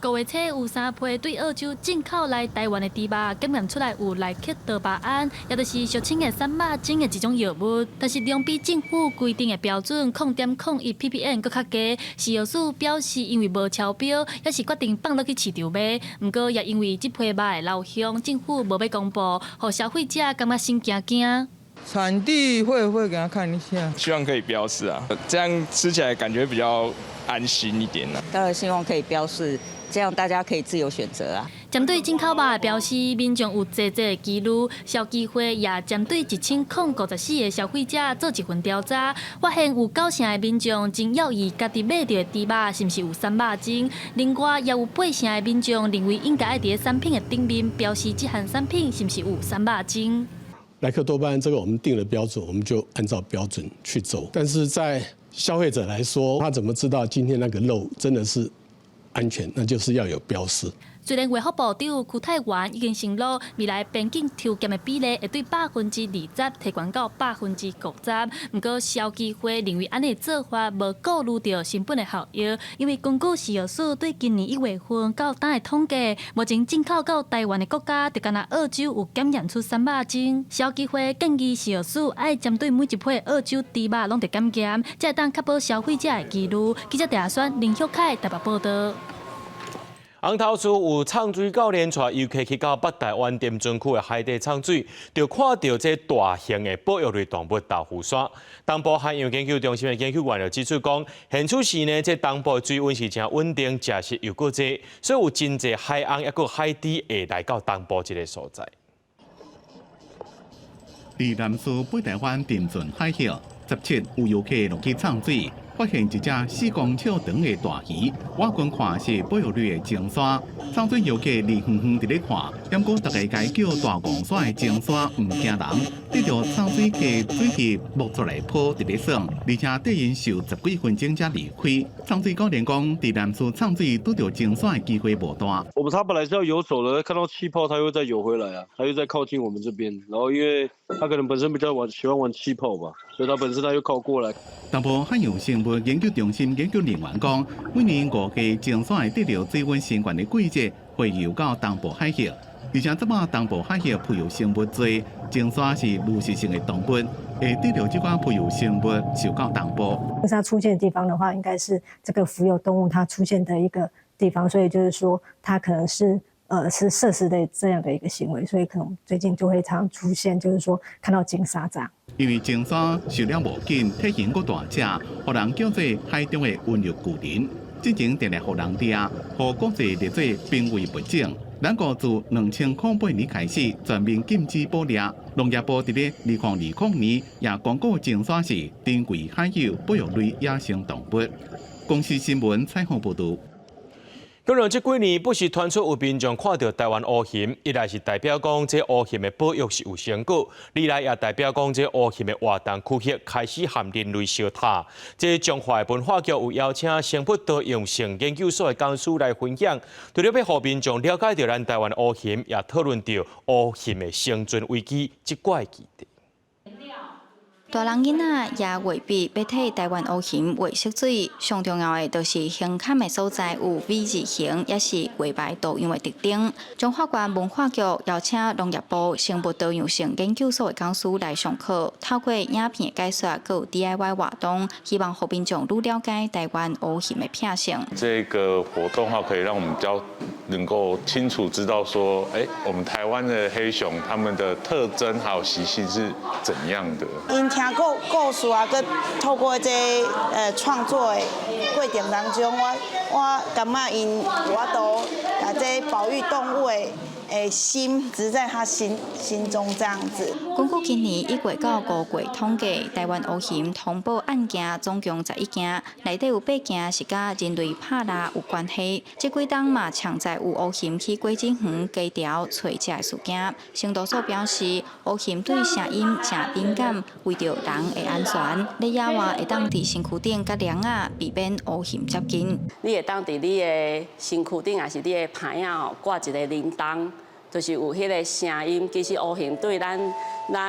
五月初有三批對澳洲進口來台灣的豬肉檢驗出來有萊克多巴胺，也就是俗稱的捒肉精的一種藥物。但是量比政府規定的標準0.01 ppm 閣較低。食藥署表示，因為無超標，也是決定放落去市場賣。毋過也因為這批肉的流向，政府無欲公布，予消費者感覺心驚驚。產地會給他看一下，希望可以標示啊，這樣吃起來感覺比較安心一點啊。當然希望可以標示。這樣大家可以自由選擇啊。針對進口肉的標示，民眾有濟濟的疑慮。消基會也針對1054個消費者做一份調查，發現有九成的民眾真猶豫家己買著的豬肉是毋是有捒肉精。另外，也有八成的民眾認為應該愛佇產品的頂面標示這項產品是毋是有捒肉精。萊克多巴胺這個我們定了標準，我們就按照標準去走。但是在消費者來說，他怎麼知道今天那個肉真的是安全，那就是要有標示。雖然衛福部長邱泰源已經承諾，未來邊境抽檢的比例會對20%提懸到50%，毋過消基會認為按呢做法無顧慮著成本的效益，因為根據食藥署對今年1月份到今的統計，目前進口到台灣的國家，就干焦澳洲有檢驗出捒肉精。消基會建議食藥署愛針對每一批澳洲豬肉攏著檢驗，才會當確保消費者的疑慮。記者鄭宣林旭凱台北報導。紅頭厝有藏水教練帶遊客去到北台灣踮船區的海底藏水，就看著這大型的保育類動物豆腐鯊。東部海洋研究中心的研究員就指出講，現此時呢，這東部水溫是誠穩定，食食又閣濟，所以有真濟海鰪抑閣海豬會來到東部這个所在。佇南勢北台灣沉船海域，17有遊客落去藏水，發現一隻4公尺長的大魚，外觀看是保育類的鯨鯊。藏水遊客離遠遠佇咧看，毋過逐家共叫大戇鯊的鯨鯊毋驚人，對著藏水客水魚摸出來抱佇咧耍，而且綴𪜶受10幾分鐘才離開。藏水教練講，佇南勢藏水拄著鯨鯊的機會無大。我們他本來是要游走的，看到氣泡，他又再游回來啊，他又再靠近我們這邊，然後因為他可能本身比較玩喜歡玩氣泡吧，所以他本身他又靠過來。東部海洋生物研究中心研究人員講，每年5月鯨鯊會得著水溫升懸的季節，會游到東部海域，而且這擺東部海域浮游生物濟，鯨鯊是掠食性的動物，會得著這款浮游生物受到東部。鯨鯊出現的地方的話，應該是這個浮游動物它出現的一個地方，所以就是說它可能是。是攝食的這樣的一個行為，所以可能最近就會常出現，就是說看到鯨鯊這樣。因為鯨鯊數量無緊，體型閣大隻，予人叫做海中的溫柔巨人。之前定定予人掠，予國際列做瀕危物種。咱國自2008年開始全面禁止捕獵。農業部佇咧2020年也公告鯨鯊是珍貴海洋保育類野生動物。公視新聞採訪報導。可能這幾年不時傳出有民眾看著台灣烏熊，一來是代表講這烏熊的保育是有成果，二來也代表講這烏熊的活動區域開始和人類相踏。這彰化文化局有邀請生物多樣性研究所的講師來分享，除了欲予民眾了解著咱台灣烏熊，也討論著烏熊的生存危機這塊議題。大人囡仔也未必欲替台灣烏熊畫色水，上重要的就是胸坎的所在有 V 字形，抑是月牌圖樣的特徵。彰化縣文化局邀請農業部生物多樣性研究所的講師來上課，透過影片的解說，閣有 DIY 活動，希望予民眾愈了解台灣烏熊的品性。這個活動的話，可以讓我們比較能夠清楚知道說，我們台灣的黑熊它們的特徵還有習性是怎樣的。聽故事啊，閣透過這個創作的過程當中，我感覺𪜶有法度共這保育動物的心植在他心中這樣子。根據今年1月到5月統計，台灣烏熊通報案件總共11件，內底有8件是佮人類拍獵有關係。這幾冬嘛，常在有烏熊去果子園溪潮揣食的事件。生動所表示，烏熊對聲音誠敏感，為著人的安全，佇野外會當佇身軀頂佮簾仔避免烏熊接近。你會當佇你的身軀頂，抑是你的棚仔吼掛一個鈴鐺。就是有彼个聲音，其實烏熊對咱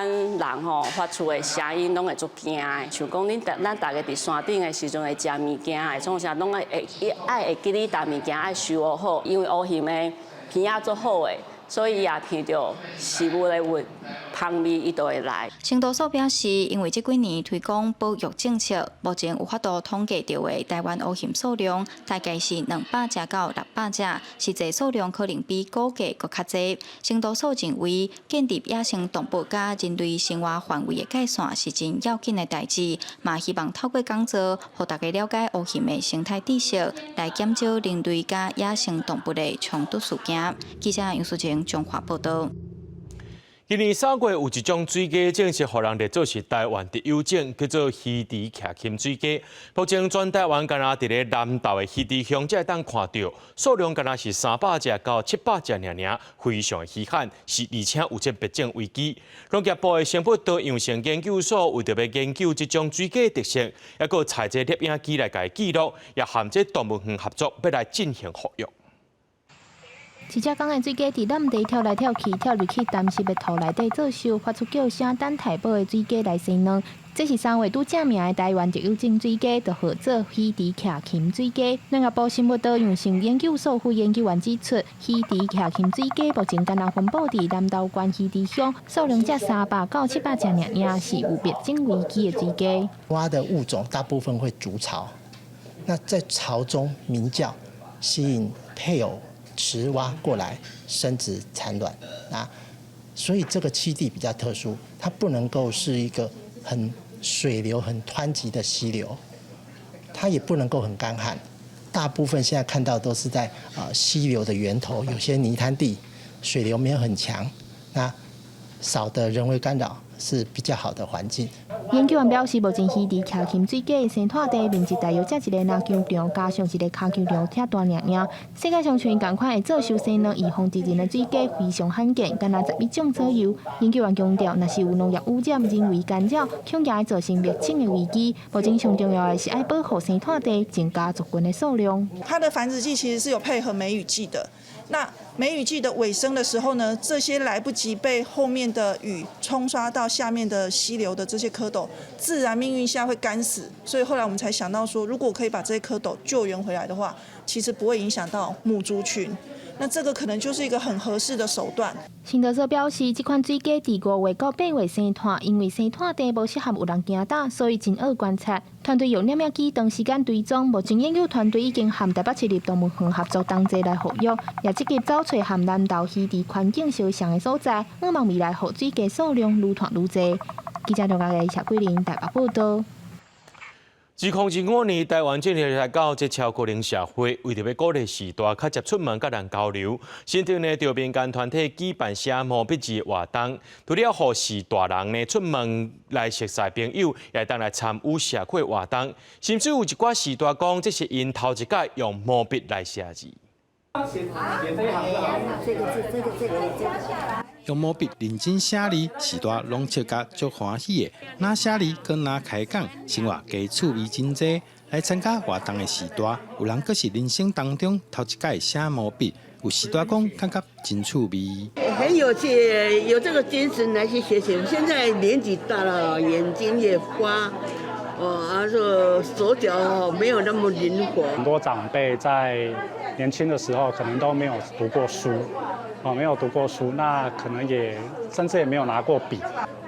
人吼發出的聲音，攏會足驚的。像講恁咱逐家佇山頂的時陣會食物件，會創啥，攏愛會愛會記得沓物件愛收好，因為烏熊的鼻仔足好的，所以伊也聞著食物的味香味，伊就會來。生動所表示，因為這幾年推廣保育政策，目前有法度統計著的台灣烏熊數量，大概是200隻到600隻，實際數量可能比估計閣較濟。生動所認為，建立野生動物佮人類生活範圍的界線是真要緊的代誌，嘛希望透過講座，予大家了解烏熊的生態知識，來減少人類佮野生動物的衝突事件。記者楊淑晴彰化報導。今年3月有一種水雞正式予人列做是台灣特有種，叫做魚池徛琴水雞。目前全台灣干焦佇咧南投的魚池鄉才會當看著，數量干焦是300隻到700隻爾爾，非常稀罕，是而且有這滅種危機。農業部的生物多樣性研究所為著欲研究這種水雞特色，抑閣採這攝影機來共記錄，也和這動物園合作，欲來進行復育。一隻公的水雞佇湳地跳來跳去，跳入去澹濕的塗內底做岫，發出叫聲，等待母的水雞來生卵。這是3月拄正名的台灣特有種水雞，就號做魚池徛琴水雞。農業部生物多樣性研究所副研究員指出，魚池徛琴水雞目前干焦分布佇南投縣魚池鄉，數量才300到700隻爾爾，是有滅種危機的水雞。蛙的物種大部分會築巢，那在巢中鳴叫，吸引配偶雌蛙過來生殖產卵啊，所以這個棲地比較特殊，它不能夠是一個很水流很湍急的溪流，它也不能夠很乾旱。大部分現在看到都是在溪流的源頭，有些泥灘地，水流沒有很強，那少的人為干擾是比較好的環境。研究員表示，目前魚池徛禽水雞的生態地面積大約才一個籃球場，加上一個跤球場遐大爾爾。世界上像仝款會做岫生卵預防敵人的水雞非常罕見，干焦11種左右。研究員強調，若是有農業污染、人為干擾，恐驚會造成滅種的危機。目前上重要的是愛保護生態地，增加族群的數量。它的繁殖季其實是有配合梅雨季的。那梅雨季的尾聲的時候呢，這些來不及被後面的雨沖刷到下面的溪流的這些蝌蚪，自然命運下會乾死。所以後來我們才想到說，如果可以把這些蝌蚪救援回來的話，其實不會影響到母族群。那這個可能就是一個很合適的手段。新德所表示，這款水雞佇5月到8月生湠，因為生湠地無適合有人行踏，所以真愛觀察。團隊用攝影機長時間追蹤，目前研究團隊已經和台北市立動物園合作同齊來復育，也積極找揣和南投魚池環境相像的所在，向望未來予水雞數量愈湠愈濟。記者劉家傑、謝桂玲台北報道。2025年，台灣進入來到這超高齡社會，為著欲鼓勵序大較捷出門佮人交流，新竹呢著民間團體舉辦寫毛筆字活動，除了予序大人呢出門來熟似朋友，也會當來參與社區活動。甚至有一寡序大講，這是𪜶頭一擺用毛筆來寫字。用毛筆認真寫字，序大攏笑甲足歡喜的。若寫字，閣若開講，生活加趣味真濟。來參加活動的序大，有人閣是人生當中頭一擺寫毛筆，有序大講感覺真趣味。很有趣，有這個精神來去學習。現在年紀大了，眼睛也花，哦，啊，說手腳哦沒有那麼靈活。很多長輩在年輕的時候可能都沒有讀過書。哦，沒有讀過書，那可能也甚至也沒有拿過筆。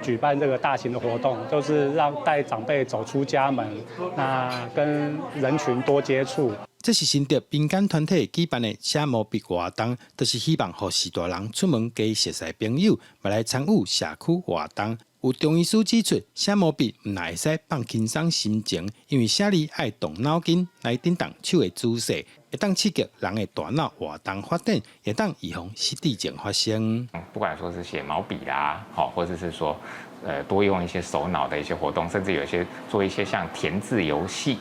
舉辦這個大型的活動，就是讓帶長輩走出家門，那跟人群多接觸。這是新竹民間團體舉辦的寫毛筆活動，就是希望予序大人出門加熟似朋友，嘛來參與社區活動。有中醫師指出，寫毛筆毋但會使放輕鬆心情，因為寫字愛動腦筋來振動手的姿勢，會當刺激人的大腦活動發展，會當預防失智症發生。不管說是寫毛筆啦，或者是說，多用一些手腦的一些活動，甚至有些做一些像填字遊戲，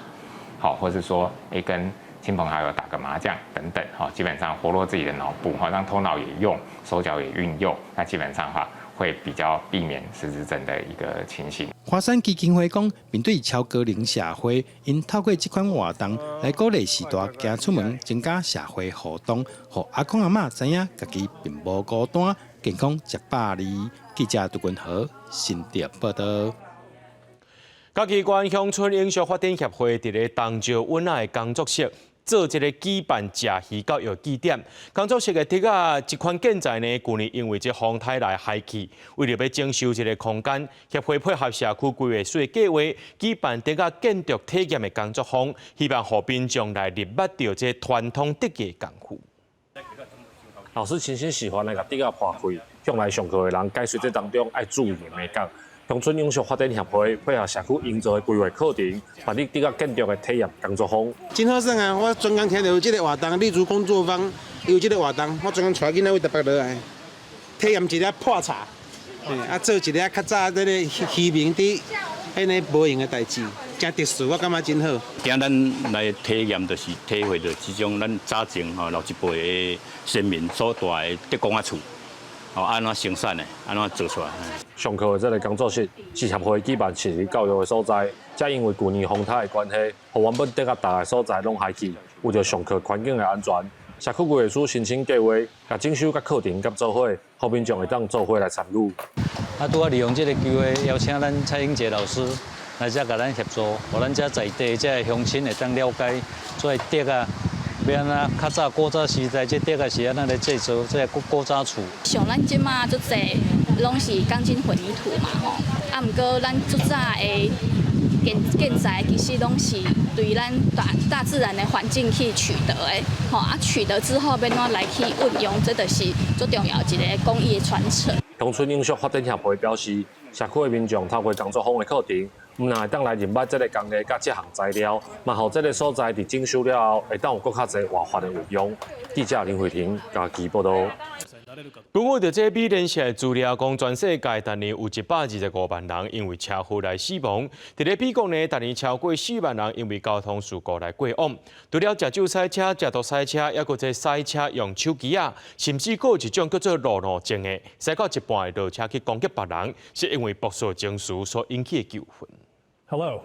好，或者說，跟親朋好友打個麻將等等，基本上活絡自己的腦部，讓頭腦也用，手腳也運用，那基本上的話會比較避免失智症的一個情形。華山基金會講，面對超高齡社會，𪜶透過這款活動來鼓勵序大行出門，增加社會互動，予阿公阿嬤知影家己並無孤單，健康食百二。記者杜君豪新竹報道。嘉義縣鄉村永續發展協會佇咧東石阮仔的工作室做這個舉辦食魚教育據點。工作室的竹仔這款建材呢，舊年因為這風颱來害去，為著欲整修這個空間，協會配合社區規劃署的計劃，舉辦竹仔建築體驗的工作坊，希望予民眾來認捌著這傳統竹藝功夫。老師真心喜歡來共竹仔破開，向來上課的人解說這當中愛注意的眉角。鄉村永續發展協會配合社區營造的規劃課程，辦理竹仔建築的體驗工作坊。真好耍啊！我專工聽著有這個活動，綠竹工作坊有這個活動，我專工帶囡仔為台北落來體驗一下泡茶，啊做一下較早這個漁民佇彼个無閒的代誌，真特殊，我感覺真好。今咱來體驗，就是體會著這種咱早前吼老一輩的先民所蹛的竹工仔厝。哦，按怎生產的，按怎做出來？上課的這個工作室是協會舉辦食魚教育的所在，才因為舊年風颱的關係，予原本竹仔搭的所在攏害去，為著上課環境的安全，社區規劃署申請計劃，共整修佮課程佮做伙，予民眾會當做伙來參與。啊，拄仔利用這個機會，邀請咱蔡英傑老師來遮共咱協助，予咱遮在地這个鄉親會當了解這竹仔。欲按怎？較早古早時代，這竹仔是按怎來製作？這個古古早厝。像咱這馬足濟，攏是鋼筋混凝土嘛吼。啊，毋過咱足早的建建材其實攏是對咱大大自然的環境去取得的，吼啊取得之後，欲按怎來去運用，這就是足重要一个工藝的傳承。鄉村永續發展協會表示，社區的民眾透過工作坊的課程，毋但會當來認捌這个工藝佮這項材料，嘛予這个所在佇整修了後，會當有閣較濟活化的運用。記者林慧婷嘉義報道。根據這美聯社資料講，全世界逐年有125萬人因為車禍來死亡。佇咧美國呢，逐年超過4萬人因為交通事故來過往。除了食酒駛車、食毒駛車，抑閣這駛車用手機仔，甚至閣有一種叫做路怒症的，駛到一半會落車去攻擊別人，是因為暴躁情緒所引起的糾紛。 Hello.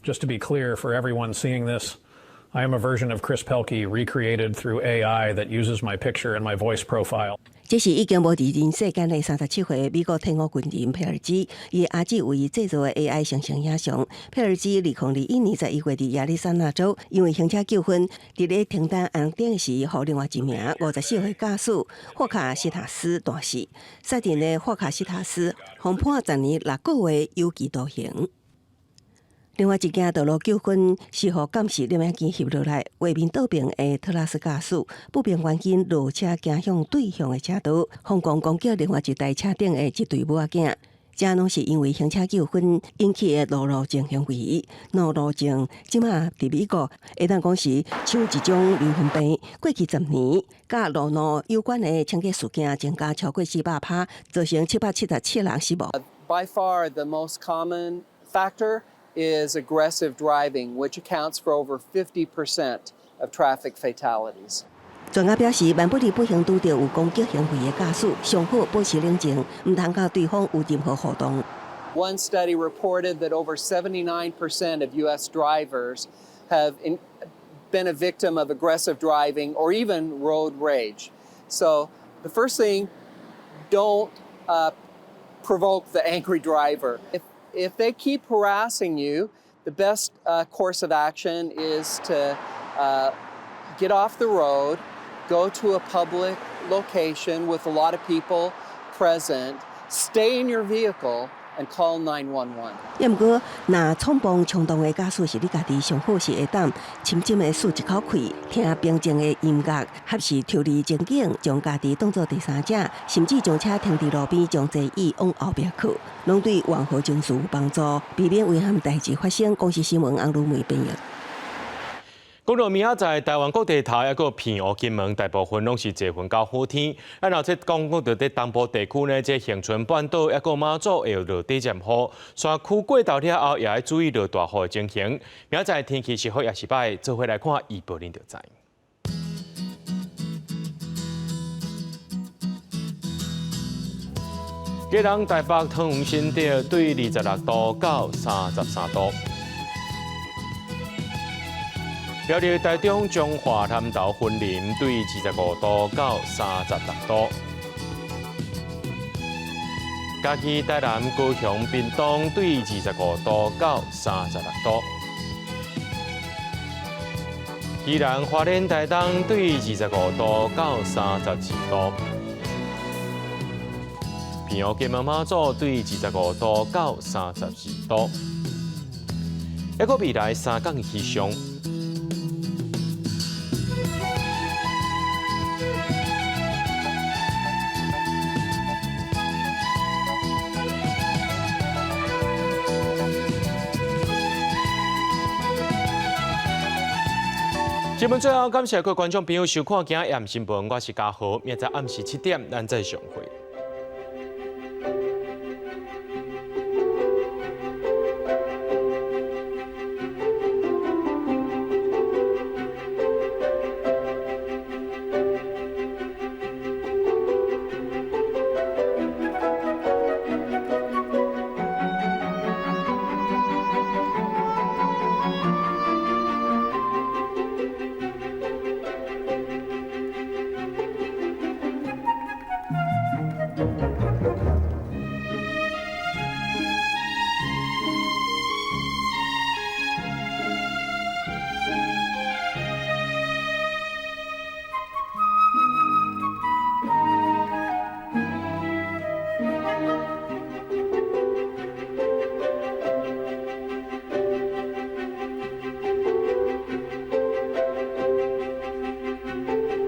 Just to be clear for everyone seeing this, I am a version of Chris Pelkey recreated through AI that uses my picture and my voice profile. 這是已經無佇人世間的37歲美國退伍軍人佩爾茲，伊的阿姊為伊製造的 AI 生成影像。佩爾茲2021年11月佇亞利桑那州，因為行車糾紛，佇咧停等紅燈時，予另外一名54歲駕駛霍卡斯塔斯彈死。殺人的霍卡斯塔斯，予判10年6個月有期徒刑。另外一件道路糾紛是予監視攝影機翕落來，畫面倒爿的托拉斯駕駛不明原因落車行向對向的車道，瘋狂攻擊另外一台車頂的一對母仔囝。這攏是因為行車糾紛引起的路怒症行為。路怒症這馬佇美國會當講是像一種流行病。過去10年，佮路怒有關的槍擊事件增加超過400%，造成777人死亡。 By far the most common factor is aggressive driving, which accounts for over 50% of traffic fatalities. 專家表示，萬不利不幸拄著有攻擊行為的駕駛，上好保持冷靜，毋通佮對方有任何互動。 One study reported that over 79% of U.S. drivers have been a victim of aggressive driving or even road rage. So the first thing, don't provoke the angry driver. If they keep harassing you, the best course of action is to get off the road, go to a public location with a lot of people present, stay in your vehicle, and call 911. 也毋過，若衝動衝動的駕駛是你家己，上好是會當深深的舒一口氣，聽平靜的音樂，或是抽離情景，將家己當做第三者，甚至將車停佇路邊，將座椅往後壁靠，攏對緩和情緒有幫助，避免危險代誌發生。公視新聞翁如梅編譯。講到明仔載，台灣各地頭抑閣澎湖、金門，大部分攏是濟雲到好天。啊，若這講講到佇東部地區呢，這恆春半島抑閣馬祖會有落短暫雨，山區過頭了後，也愛注意落大雨的情形。明仔載天氣是好抑是䆀，做伙來看預報，恁就知。基隆、台北、桃園、新竹對26度到33度。苗栗、台中、彰化、南投、雲林對25度到36度。嘉義、台南、高雄、屏東對25度到36度。宜蘭、花蓮、台東對25度到32度。澎湖、金門、馬祖對25度到32度。抑閣未來3工的氣象。節目最後，感謝各位觀眾朋友收看今仔夜新聞，我是嘉豪，明仔載暗時7點，咱再相會。